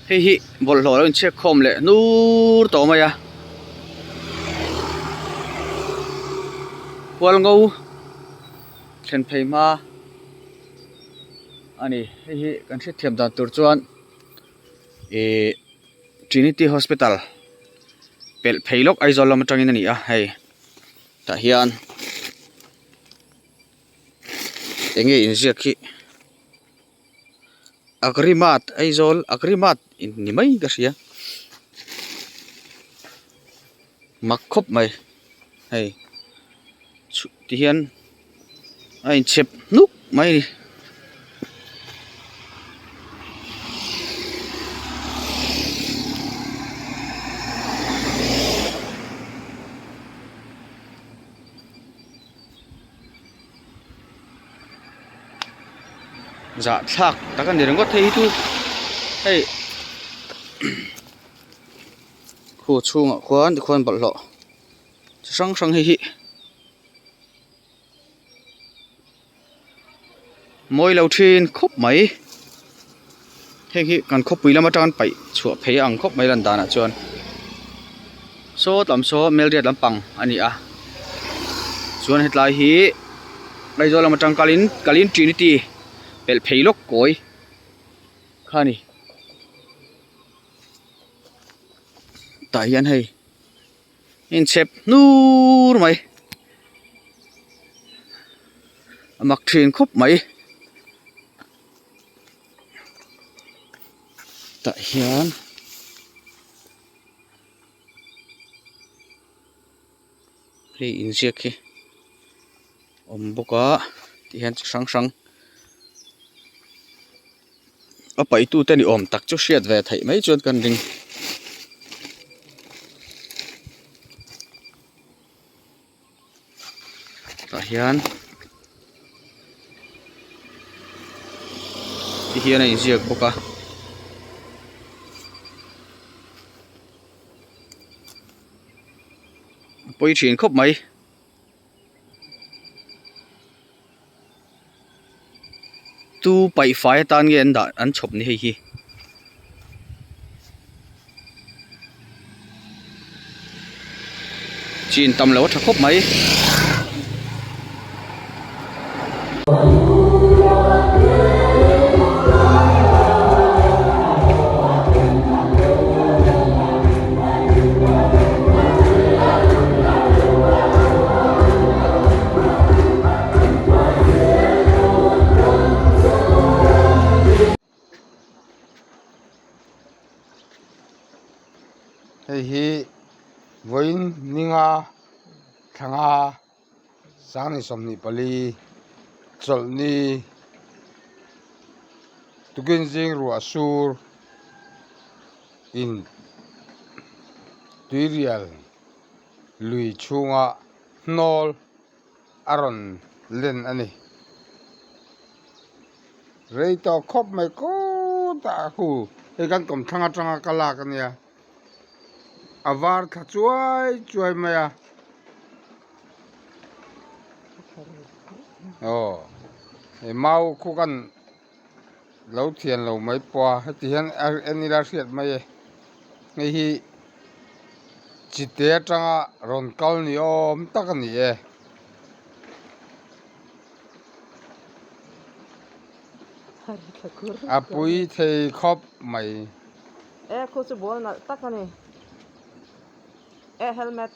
Hei hi bawlhhlawh a lo inchhek khawm leh hnur tawh mai a. Hualngo thlen phei hma a ni. Hei hi kan hriatthiam dan tur chuan ihh Trinity Hospital pelh phei lawk Aizawl lam atangin a ni a hei tah hian eng nge inziak hi Agrimat Aizawl Agrimat ni mai ka hria mak khawp mai hei ti hian a inchhep hnuk mai a ni. Zahthlak tak a ni ringawt hei hi chu hei khu chhungah khuan tikhuan bawlhhlawh chi hrang hrang hei hi mawi lo thin khawp mai heng hi kan khawpui lam atang paih chhuah phei a ang khawp mai lan danah chuan saw lam saw melriat lampang a ni a chuan hetlai hi Aizawl lam atang kalin kalin trinity pelh phei lawk kawi kha a ni tah hian hei inchhep hnur mai a mak thin khawp mai tah hian hei inziak hi awm bawk a tihian chi hrang hrang a paih tute ni awm tak chu hriat ve theih mai chuan kan ring. Tah hian ti hian a inziak bawk a. A pawi thin khawp mai. Tu paih fai atan nge an dah an chhawp ni hei hi. Chin tam lo a tha khawp mai. Hei hi vawiin ninga thlanga sanghnih 24 chawlhni tukin zing ruah sur in tuirial lui chhunga hnawl a rawn len a ni. Rei tawh khawp mai kawtah khu hei kan kawmthlang atanga ka lak a nia a var thla chuai chuai mai a aw hei mau khu kan lo thian lo mai pawh a heti hian a en ila hriat mai e hei hi chite atanga rawn kal ni awm tak a ni e. A pui thei khawp mai. E khu chu ball nalh tak a ni e helmet.